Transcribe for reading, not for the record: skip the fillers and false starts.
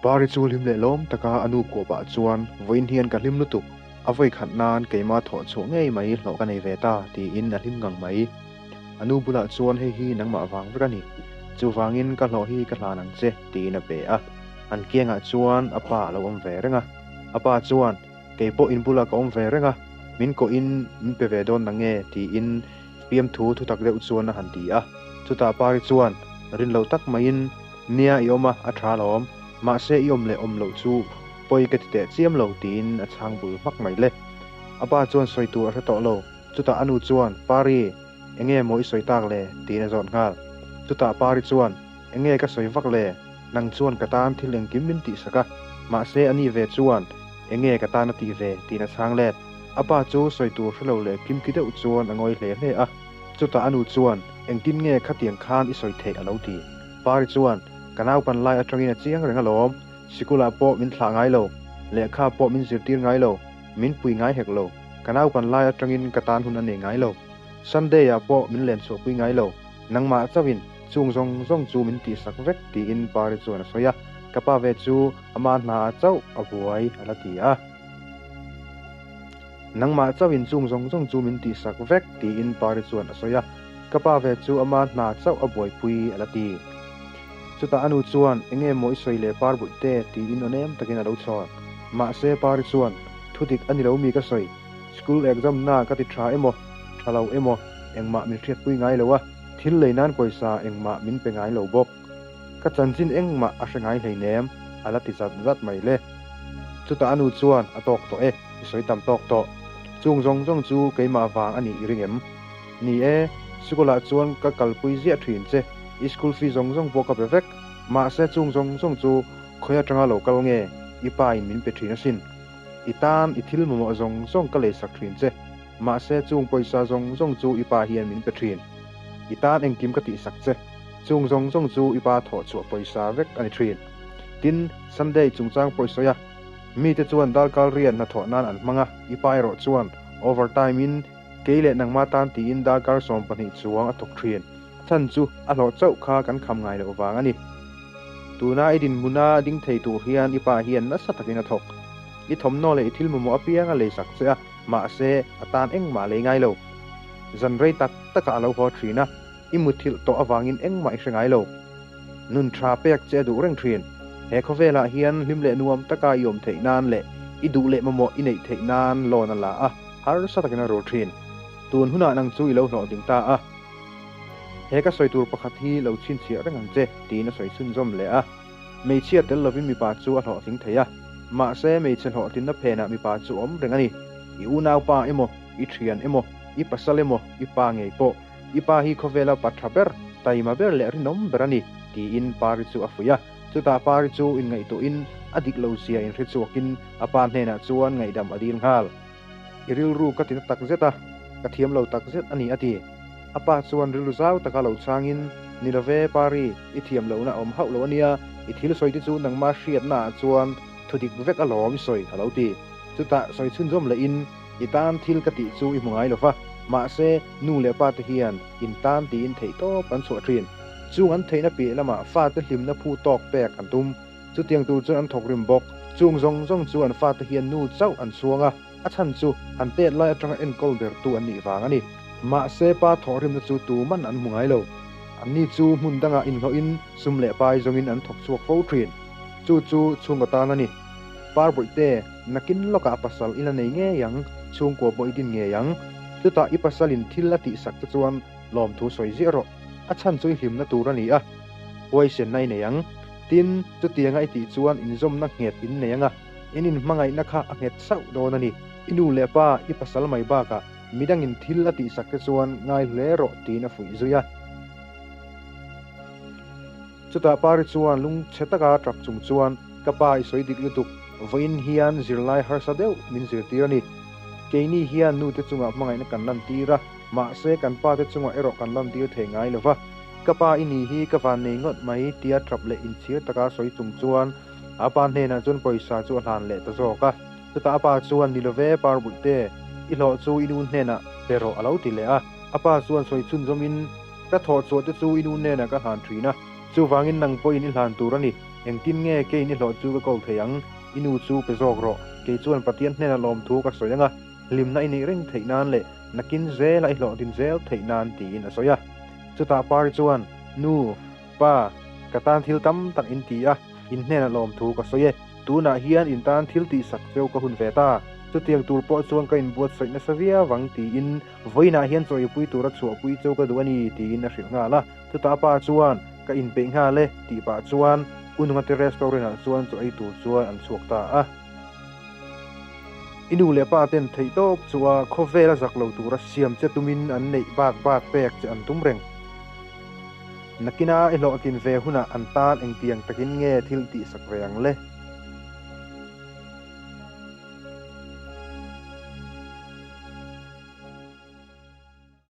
Pari chu hlim leh lawm taka a nu kuah pah chuan, Vawiin hian ka hlim lutuk, a vawi khat nan keima thawh chhuah ngei mai hlawh ka nei ve ta, tiin a hlim ngang mai. A nu bulah chuan, Hei hi nangmah vang vek a ni, chuvangin ka hlawh hi ka hlan ang che, tiin a pe a. An kiangah chuan a pa a lo awm ve reng a. A pa chuan, Kei pawh in bulah ka awm ve reng a, min kawhin min pe ve dawn nange? tiin fiamthu thutak deuh chuan a han ti a. Chutah Pari chuan rin loh tak maiin, Nia i awm a, a tha alawm. Mahse i awm leh awm loh chu pawi ka ti teh chiam lo tiin a chhang bul hmak mai le. A pa chuan sawi tur a hre tawh lo. Chutah a nu chuan, Pari, enge maw i sawi tak le? tiin a zawt nghal. Chutah Pari chuan, Enge ka sawi vak le? Nang chuan ka tan thil engkim min tihsak a, mahse a ni ve chuan enge ka tan a tih ve? tiin a chhang let. A pa chu sawi tur hre lo leh kimki deuh chuan a ngawi hle hle a. Chutah a nu chuan, Engtin nge khatiang khan i sawi theih? a lo ti. Pari chuan, Ka naupan lai atangin a chiang reng alawm, sikulah pawh min thlah ngai lo, lehkha pawh min zirtir ngai lo, min pui ngai hek lo, ka naupan lai atangin ka tan hun a nei ngai lo. Sunday-ah pawh min len chhuahpui ngai lo. Nangmah chauhin chung zawng zawng chu min tihsak vek tiin Pari chuan a sawi a, ka pa ve chu ama hnaah chauh a buai a la ti a. Nangmah chauhin chung zawng zawng chu min tihsak vek tiin Pari chuan a sawi a, ka pa ve chu ama hna chauh a buaipui a la ti. Chutah a nu chuan enge maw i sawi leh Par Buihte tiin aw nem takin a lo chhawn. Mahse Pari chuan thudik a ni lo mi ka sawi, school exam na ka ti tha emaw tha lo emaw engmah min hriatpui ngai lo a, thil lei nan pawisa engmah min pe ngai lo bawk. Ka chanchin engmah a hre ngai hleinem, a la ti zat zat mai le. Chutah a nu chuan a tawk tawh e, i sawi tam tawk tawh. Chung zawng zawng chu keimah vang a nih i ring em? Ni e, sikulah chuan ka kalpui ziah thin che, i school fee zawng zawng pawh ka pe vek. Mahse chung zawng zawng chu khawi atanga lo kal nge i pa in min pe thin asin. I tan i thil mamawh zawng zawng ka leisak thin che. Mahse chung pawisa zawng zawng chu i pa hian min pe thin. I tan engkim ka tihsak che. Chung zawng zawng chu i pa thawh chhuah pawisa vek a ni thin. Tin, Sunday chungchang pawh i sawi a. Mite chuan darkar riat hnathawh nan an hmang a, i pa erawh chuan overtime in kei leh nangma tan tiin darkar 12 chuang a thawk thin. A chhan chu a hlawh chauh kha kan kham ngai loh vang a ni. Tuna i dinhmuna ding thei tur hian i pa hian nasa takin a thawk. I thawmhnaw leh i thil mamawh apiang a leisak che a. Mahse, a tan engmah lei ngai lo. Zan rei tak takah a lo haw thin a, i muthilh tawh avangin engmah i hre ngai lo. Nun tha pek che a duh reng thin. He khawvelah hian hlim leh nuam taka i awm theih nan leh i duh leh mamawh i neih theih nan loan a la a, harsa takin a rul thin. Tun hunah nang chu i lo hlawhtling ta a. He ka sawi tur pakhat hi lo chhinchhiah reng ang che, tiin a sawi chhunzawm leh a. Hmeichhia tel lovin mipa chu a hlawhtling thei a, mahse hmeichhe hlawhtlinna phenah mipa chu awm reng a ni. I unaupa emaw, i thian emaw, i pasal emaw, i pa ngei pawh, i pa hi khawvela pa tha ber, taima ber leh rinawm ber a ni, tiin Pari chu a fuih a. Chutah Pari chu inngaihtuahin a dik lo zia inhre chhuakin a pa hnenah chuan ngaihdam a dil nghal. I rilru ka tina tak zet a, ka thiam lo tak zet a ni a ti. A pa chuan rilru zau taka lo chhangin, Ni love, Pari, i thiam lohna a awm hauh lo a nia, i thil sawi te chu nangma hriatna ah chuan thudik vek alawm i sawi a lo ti. Chutah sawi chhunzawm lehin, I tan thil ka tih chu i hmu ngai lova, mahse nu leh pa te hian in tan tiin theih tawp an chhuah thin. Chung an theihna piah lamah fate hlimna phu tawk pek an tum. Chutiang tur chuan an thawk rim bawk. Chung zawng zawng chu an fate hian nu chauh an chhuang a, a chhan chu an tet lai atanga enkawl bertu an nih vang a ni. Mahse pa thawh rimna chu tuman an hmu ngai lo. Anni chu hmun dangah inhlawhin sum leh pai zawngin an thawk chhuak fo thin. Chu chu chhungkaw tan a ni. Par bawihte, nakin lawkah a pasal ila nei ngei ang, chhungkua pawh i din ngei ang. Chutah i pasalin thil a tihsak te chuan lawmthu sawi ziah rawh. A chhan chu i hlimna tur a ni a, huaisenna i nei ang. Tin, chutianga i tih chuan inzawmna nghet in nei anga, in inhmangaihna kha a nghet sauh dawn a ni. I nu leh pa, i pasal mai bakah midangin thil a tihsak te chuan ngai hle rawh tiin a fuih zui a. Chutah Pari chuan lungchhe taka tap chung chuan, Ka pa i sawi dik lutuk, vawiin hian zirlai harsa deuh min zirtir a ni. Keini hian nute chungah hmangaihna kan lantir a, mahse kan pate chungah erawh kan lantir thei ngai lo va. Ka pa i ni hi ka van nei ngawt mai tia tap leh inchhir taka sawi chung chuan a pa hnenah chuan pawisa chu a hlan leh ta zawk a. Chutah a pa chuan ni love par buihte, i hlawh chu i nu hnenah pe rawh a lo ti leh a. A pa chuan sawi chhunzawmin, Ka thawh chhuah te chu i nu hnenah ka hlan thin a, chuvangin nang pawhin i hlan tur a ni. Engtin nge keiin i hlawh chu ka kawl thei ang? I nu chu pe zawk rawh. Kei chuan Pathian hnena lawmthu ka sawi ang a, hlimna i neih reng theih nan leh nakin zela i hlawhtlin zel theih nan tiin a sawi a. Chutah Pari chuan, Nu, Pa, ka tan thil tam tak in ti a, in hnena lawmthu ka sawi e. Tunah hian in tan thil tihsak cheu ka hun ve ta. Chutiang tur pawh chuan ka inbuatsaih nasa viau ang tiin vawiinah hian chawipui tura chhuahpui cheu ka duh a ni tiin a hrilh nghal a. Chutah a pa chuan, Ka inpeih nghal e tih pah chuan U Nungate restaurant-ah chuan chaw ei tur chuan an chhuak ta a. I nu leh pa ten theihtawp chu a khawvel a zak lo tura siam che tumin an neih bak bak pek che an tum reng. Nakina i hlawhtlin ve hunah an tan engtiang takin nge thil tihsak ve ang le?